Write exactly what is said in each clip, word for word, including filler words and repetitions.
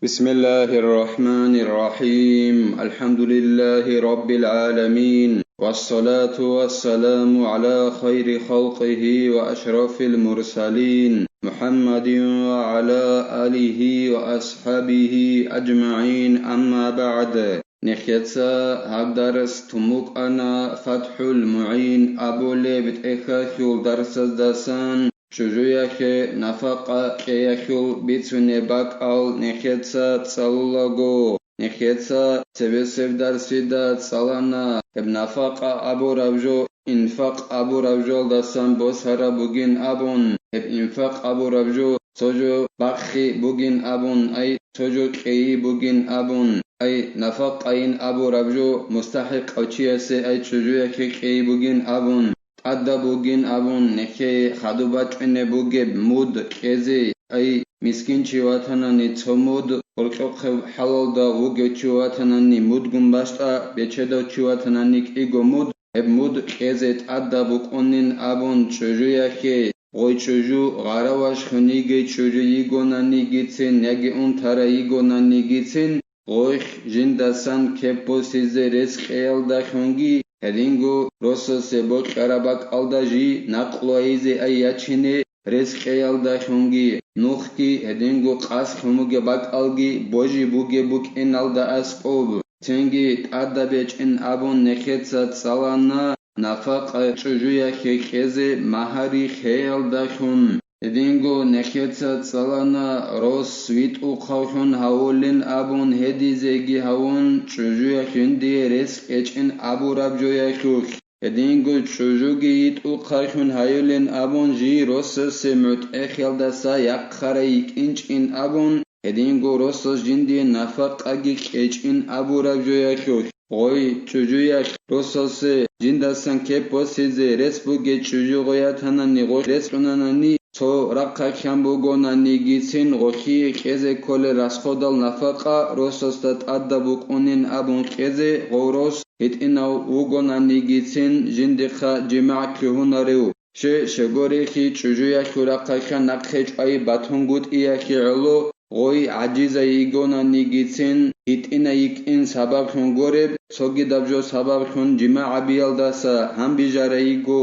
بسم الله الرحمن الرحيم. الحمد لله رب العالمين. والصلاة والسلام على خير خلقه وأشرف المرسلين محمد وعلى آله وأصحابه أجمعين. أما بعد. Нехеца гьаб дарс тумукъана ФатхӀул МугӀин абулеб тӀехьалъул дарсаздасан. ЧӀужуяхъе нафакъа кьеялъул бицунеб бакӀал нехеца цӀалулаго, нехеца цебесеб дарсида цӀалана, гьеб нафакъа абураб жо, инфакъ абураб жолдасан босараб бугин абун, гьеб инфакъ абураб жо, цо жо бахъи бугин абун, ай, цо жо кьейи бугин абун, ай, нафакъайин абураб жо мустахӀикъав чиясе, ай, чӀужуяхъе кьейи бугин абун, тӀадаб бугин абун, нехее хадуб бачӀине бугеб муд кьезе, ай, мискин чи ватанани цо муд, гьоркьохъеб хӀалалда вугев чи ватанани мудгун бащтӀа, бечедав чи ватанани кӀиго муд, гьеб муд кьезе тӀадаб букӀунин абун чӀужуяхъе, гъой чӀужу гъараваш хунигей чӀужу йигонанигицин яги унтара йигонанигицин, гъойх жиндасан кеп босизе рес кьеялдалъунги, гьединго росасе бокьараб бакӀалда жий накълуайзе ай ячине рес кьеялдалъунги, нухги гьединго къас хӀумуге бакӀалги божи буге букӀиналда аскӀоб, цинги тӀадаб бечӀин абун нехеца цӀалана нафакъа чӀужуяхъе кьезе магьари хеялдалъун. Гьединго нехеца цӀалана рос витӀухъавлъун гьавулин абун гьедизеги гьавун, чӀужуялъ жиндие рес кьечӀин абураб жоялъулъ. Гьединго чӀужуги йитӀухъавлъун гьаюлин абун жий росасе мутӀигӀлъиялдаса яхъарай йикӀинчӀин абун, гьединго росас жиндие нафакъаги кьечӀин абураб жоялъулъ. Гъой чӀужуялъ росасе жиндасан кеп босизе рес бугей чӀужу гъой ятанани гъой рес кьунанани, цо рахъалъан бугонанигицин гъолъие кьезе кколел расходал нафакъа росасда тӀадаб букӀунин абун кьезе гъов рос гьитӀинав вугонанигицин жиндихъа жимагӀ лъугьунарев. Ще-, щегорехи чӀужуялъул рахъалъан нахъе чӀвай батунгутӀиялъе гӀоло гъой гӀажизай йигонанигицин, гьитӀинай йикӀин сабаблъун гореб, цогидаб жо сабаблъун жимагӀ гьабиялдаса гьанбижарай йиго,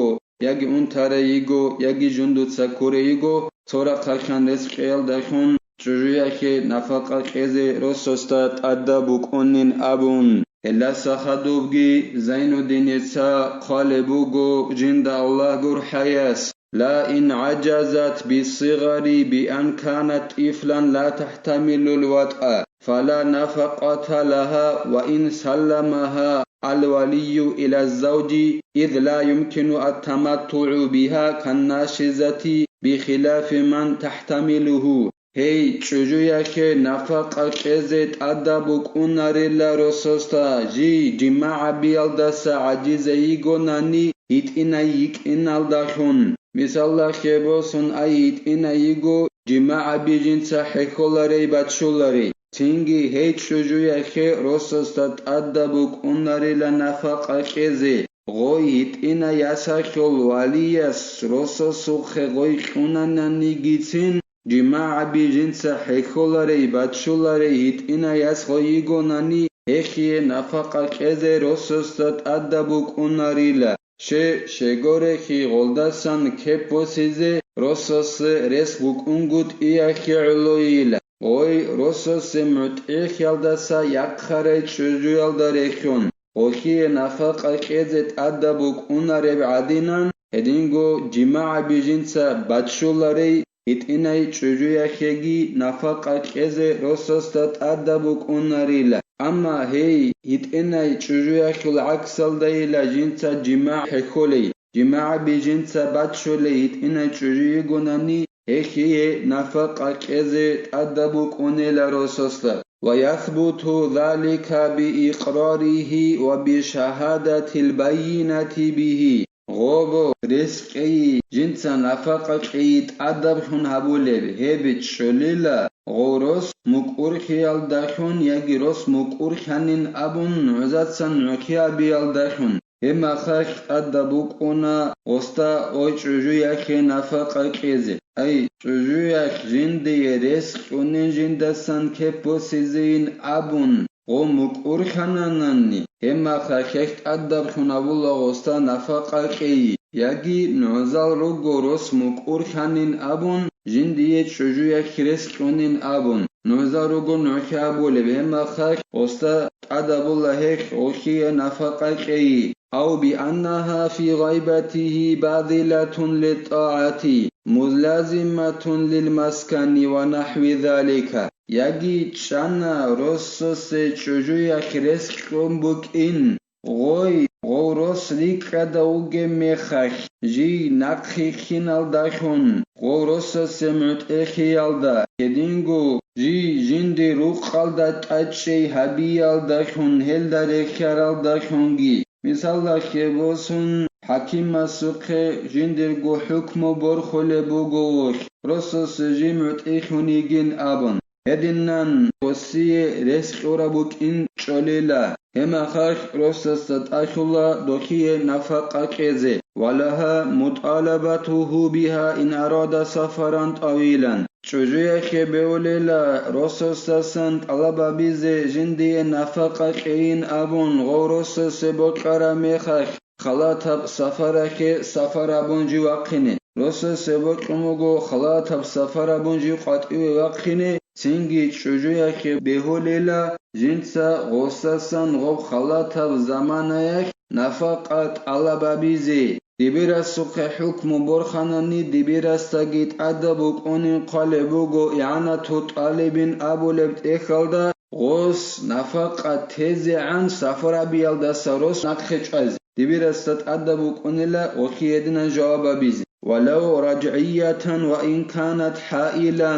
яги унтарай йиго, яги жундуца ккурай йиго, цо рахъалъан рес кьеялдалъун чӀужуялъе нафакъа кьезе росасда тӀадаб букӀунин абун. Гьелдаса хадубги Зайнуддиница хъвалеб буго жинда Аллагь гурхӀаяс: لئن عجزت بالصغر بأن كانت طفلا لا تحتمل الوطأ فلا نفقة لها وإن سلمها الولي إلى الزوج، إذ لا يمكن التمتع بها كالناشزة بخلاف من تحتمله. Гьей, чӀужуялъе нафакъа кьезе тӀадаб букӀунарила росасда, жий жимагӀ гьабиялдаса гӀажизай йигонани, гьитӀинай йикӀиналдалъун. Мисалалъе босун, ай гьитӀинай йиго, жимагӀ гьаби жинца хӀехьоларей баччуларей. Цинги гьей чӀужуялъе росасда тӀадаб букӀунарила нафакъа кьезе, гъой гьитӀинай ясалъул валияс росасухъе гъой кьунананигицин, жимагӀ гьаби жинца хӀехьоларей баччуларей гьитӀинай яс гъой йигонани, гьелъие нафакъа кьезе росасда тӀадаб букӀунарила. Ще-, щегорехи гъолдасан кеп босизе росасе рес букӀунгутӀиялъе гӀолойила. Гъой росасе мутӀигӀлъиялдаса яхъарай чӀужуялда рехьун, гъолъие нафакъа кьезе тӀадаб букӀунареб гӀадинан, гьединго жимагӀ гьаби жинца баччуларей, гьитӀинай чӀужуялъеги нафакъа кьезе росасда тӀадаб букӀунарила. Амма гьей, гьитӀинай чӀужуялъул гӀаксалдайила жинца жимагӀ хӀехьолей, жимагӀ гьаби жинца баччулей гьитӀинай чӀужу йигонани, гьелъие нафакъа кьезе тӀадаб букӀунела росасда. ويثبت ذلك بإقراره وبشهادة البينة به. Гъобо рес кьейи жинца нафакъа кьейи тӀадаблъун гьабулеб гьеб чӀолила, гъов рос мукӀурхиялдалъун яги рос мукӀурхьанин абун нугӀзацан нугӀлъи гьабиялдалъун. Гьеб мехалъ тӀадаб букӀуна гъосда гъой чӀужуялъе нафакъа кьезе. Ай, чӀужуялъ жиндие рес кьунин жиндасан кеп босизейин абун, гъо мукӀурлъананани, гьеб мехалъ гьелъ тӀадаблъун абула гъосда нафакъа кьей, яги нугӀзал руго рос мукӀурлъанин абун, жиндие чӀужуялъ рес кьунин абун, нугӀзал руго нугӀлъи абулеб, гьеб мехалъ гъосда тӀадабула гьелъ гъолъие нафакъа кьей. أو بأنها في غيبته باذلة للطاعة ملازمة للمسكن ونحو ذلك. Яги чӀана росасе чӀужуялъ рес кьун букӀин, гъой, гъов рос рикӀкӀада вугеб мехалъ, жий нахъе хьиналдалъун, гъов росасе мутӀигӀлъиялда, гьединго жий жиндир рукъалда тӀадчӀей гьабиялдалъун, гьелда рехьаралдалъунги. Мисалалъе босун, хӀакимасухъе жиндирго хӀукму борхулеб буго вохь, росасе жий мутӀигӀлъун йигин абун. Гьединан гъосие рес кьураб букӀин чӀолила, гьеб мехалъ росасда тӀалъула дохие нафакъа кьезе, ولها مطالبته بها إن أراد سفرا طويلا. ЧӀужуялъе бегьулила росасдасан тӀалаб гьабизе жиндие нафакъа кьейин абун гъов росасе бокьараб мехалъ, халатаб сапаралъе сапар гьабун жив вахъине. Росасе бокьун буго халатаб сапар гьабун жив къватӀиве вахъине, цинги чӀужуялъе бегьулила жинца гъосасан гъоб халатаб заманаялъ нафакъа тӀалаб гьабизе. Дибирасухъе хӀукму борханани, дибирасдаги тӀадаб букӀунин хъвалеб буго игӀанату тӀалибин абулеб тӀехьалда, гъос нафакъа тезегӀан сапарабиялдаса рос нахъе чӀвазе. Дибирасда тӀадаб букӀунила вохьи гьединан жаваб гьабизе. ولو رجعية وإن كانت حائلا،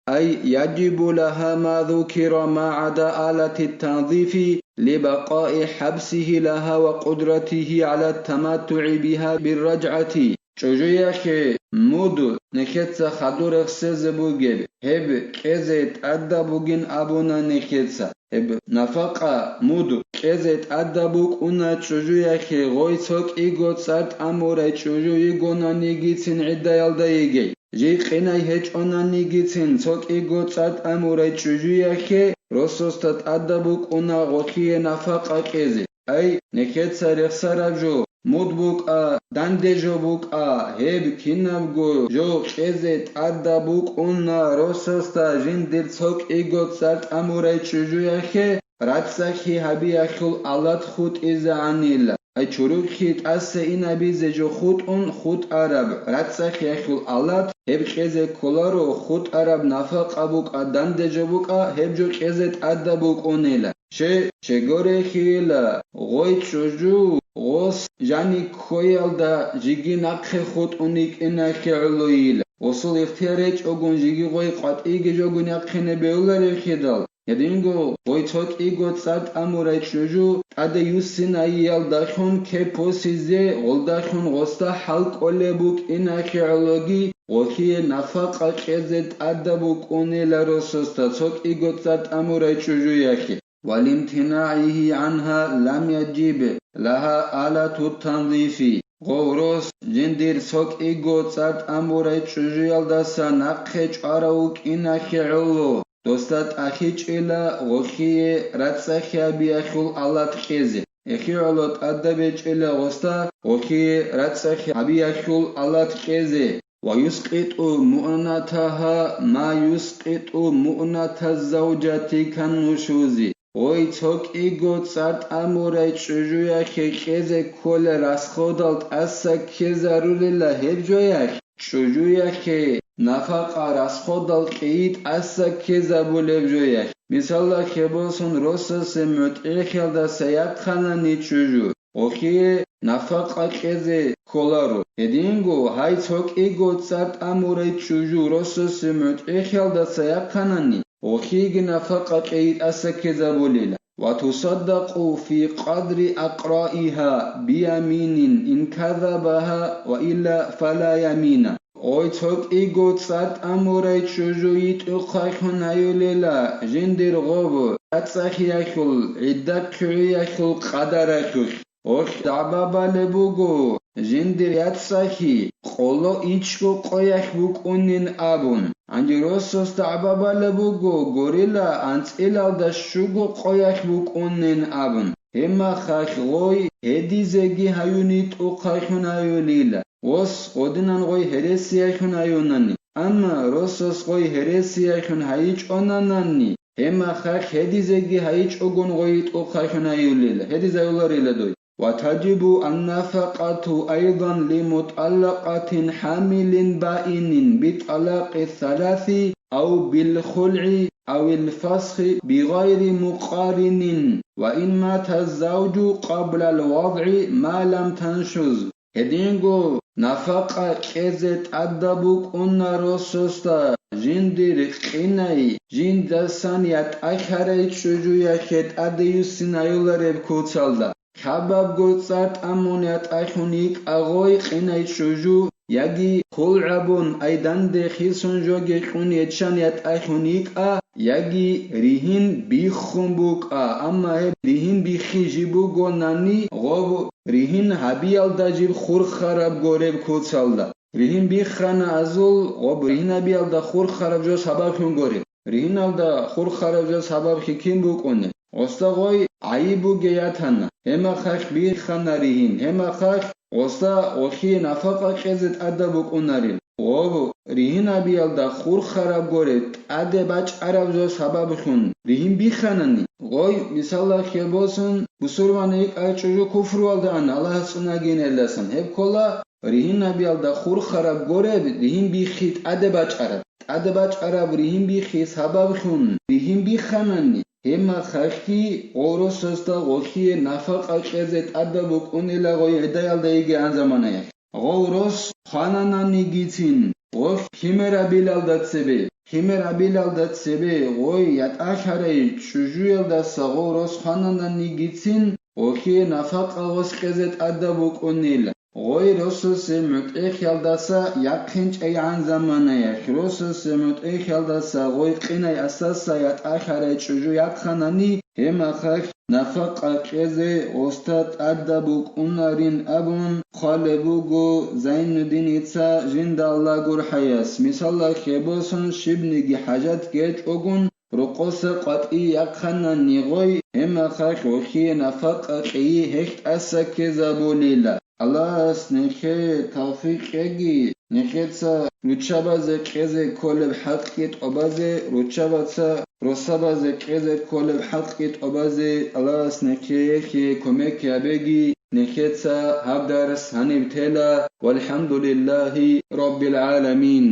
أي يجب لها ما ذكر ما عدا آلة التنظيف لبقاء حبسه لها وقدرته على التمتع بها بالرجعة. ЧӀужуялъе муд нехеца хадур рехсезе бугеб, гьеб кьезе тӀадаб бугин абуна нехеца. Гьеб нафакъа муд кьезе тӀадаб букӀуна чӀужуялъе, гъой цо кӀиго цӀар тӀамурай чӀужу йигонанигицин гӀиддаялда йигей. Жий къинай гьечӀонанигицин цо кӀиго цӀар тӀамурай чӀужуялъе росасда тӀадаб букӀуна гъолъие нафакъа кьезе. Ай, нехеца рехсараб жо муд букӀа, данде жо букӀа, гьеб кинабго жо кьезе тӀадаб букӀуна росасда жиндир цо кӀиго цӀар тӀамурай чӀужуялъе, рацӀцӀалъи гьабиялъул алат хутӀизегӀанила. Ай, чурухъе тӀаса инабизе жо хутӀун хутӀараб рацӀцӀалъиялъул алат, гьеб кьезе кколаро, хутӀараб нафакъа букӀа, данде жо букӀа, гьеб жо кьезе тӀадаб букӀунила. Че, чегорехьейила, гъой чӀужу, гъос жани ккоялда жиги нахъе хутӀун йикӀинахье гӀолойила. Гъосул ихтияр гьечӀогун жиги гъой къватӀиги жогун яхъине бегьуларелъидал, гьединго гъой цо кӀиго цӀар тӀамурай чӀужу тӀаде юссинайялдалъун кеп босизе гъолдалъун гъосда хӀал кӀолеб букӀинахье гӀологи, гъолъие нафакъа кьезе тӀадаб букӀунила росасда цо кӀиго цӀар тӀамурай чӀужуялъе. ولامتناعه عنها لم يجب لها آلة التنظيف. Гъов рос жиндир цо кӀиго цӀар тӀамурай чӀужуялдаса нахъе чӀварав вукӀинахье гӀоло, досда тӀахьичӀила гъолъие рацӀцӀалъи гьабиялъул алат кьезе. Эхье гӀоло тӀадаб гьечӀила гъосда гъолъие рацӀцӀалъи гьабиялъул алат кьезе. ويسقط مؤنتها ما يسقط مؤنة الزوجة كالنشوز. Гъой цо кӀиго цӀар тӀамурай чӀужуялъе кьезе кколел расходал тӀаса ккезарулила гьеб жоялъ, чӀужуялъе нафакъа расходал кьейи тӀаса ккезабулеб жоялъ. Мисалалъе босун, росасе мутӀигӀлъиялдаса яхъанани чӀужу, гъолъие нафакъа кьезе кколаро. Гьединго гьай цо кӀиго цӀар тӀамурай чӀужу росасе мутӀигӀлъиялдаса яхъанани, гъолъиеги нафакъа кьейи тӀаса ккезабулила. وتصدق في قدر أقرائها بيمين إن كذبها وإلا فلا يمين. Гъой цо кӀиго цӀар тӀамурай чӀужу йитӀухъалъун гьаюлила жиндир гъоб рацӀцӀалъиялъул гӀидда-кигӀиялъул къадаралъулъ. Гъолъ дагӀба балеб буго, жиндир яцӀцӀалъи къоло ичӀго къоялъ букӀунин абун. Гьанже росас дагӀба балеб буго, горила анцӀилалда щуго къоялъ букӀунин абун. Гьебмахалъ гъой гьедизеги гьаюн йитӀухъалъун гьаюлила. Ос, гъодинан гъой гьересиялъун гьаюнани. Амма росас гъой гьересиялъун гьайичӀонанани, гьебмахалъ гьедизеги гьайичӀогун гъой йитӀухъалъун гьаюлила, гьедизаюларила дой. وتجب النفقة أيضا لمطلقة حامل بائن بطلاق الثلاث أو بالخلع أو الفسخ بغير مقارن، وإن مات الزوج قبل الوضع ما لم تنشز. Гьединго нафакъа кьезе тӀадаб букӀуна росасда жиндир къинай, жиндасан ятӀахьарай чӀужуялъе тӀадеюссинаюлареб куцалда. Лъабабго цӀар тӀамун ятӀахьун йикӀа гъой къинай чӀужу, яги хулгӀабун, ай данде хисун жоги кьун еччан ятӀахьун йикӀа, яги ригьин биххун букӀа, амма гьеб ригьин биххи жиб бугонани, гъоб ригьин гьабиялда жиб хурхараб гореб куцалда. Ригьин биххана азул, гъоб ригьин гьабиялда хурхараб жо сабаблъун гореб. Ригьиналда хурхараб жо сабаблъи кин букӀунеб? Гъосда гъой гӀайиб бугей ятана, гьемахалъ биххана ригьин, гьемахалъ гъосда гъолъие нафакъа кьезе тӀадаб букӀунарин. Гъоб ригьин гьабиялда хурхараб гореб, тӀаде бачӀараб жо сабаблъун ригьин бихханани, гъой, мисалалъе босун, бусурман йикӀай чӀужу куфруялда ана, Аллагьас цӀунагинелдасан, гьеб ккола, ригьин гьабиялда хурхараб гореб, ригьин биххи тӀаде бачӀараб. ТӀаде бачӀараб ригьин биххи сабаблъун ригьин бихханани, гьемахалъги гъоросасда гъолъие нафакъа кьезе тӀадаб букӀунила гъой гӀидаялда йигеян заманаялъ. Гъов рос хванананигицин, гъолъ химерабилалда цебе, химерабилалда цебе гъой ятӀахьарай чӀужуялдаса гъов рос хванананигицин, гъолъие нафакъа гъос кьезе тӀадаб букӀунила. Гъой росасе мутӀигӀлъиялдаса яхъинчӀайгӀан заманаялъ, росасе мутӀигӀлъиялдаса гъой къинай асаса ятӀахьарай чӀужу яхъанани, гьемахалъ нафакъа кьезе гъосда тӀадаб букӀунарин абун хъвалеб буго Зайнуддиница жинда Аллагь гурхӀаяс. Мисалалъе босун, щибниги хӀажат гьечӀогун, рокъоса къватӀи яхъанани гъой, гьемахалъ гъолъие нафакъа кьейи гьелъ тӀаса ккезабулила. Аллагьас нехее тавфикъ кьеги, нехеца руччабазе кьезе кколеб хӀакъги тӀобазе, руччабаца росабазе кьезе кколеб хӀакъги тӀобазе Аллагьас нехее кумек гьабеги, нехеца гьаб дарс гьаниб тела. ВалхӀамдулиллагьи раббил гӀаламин.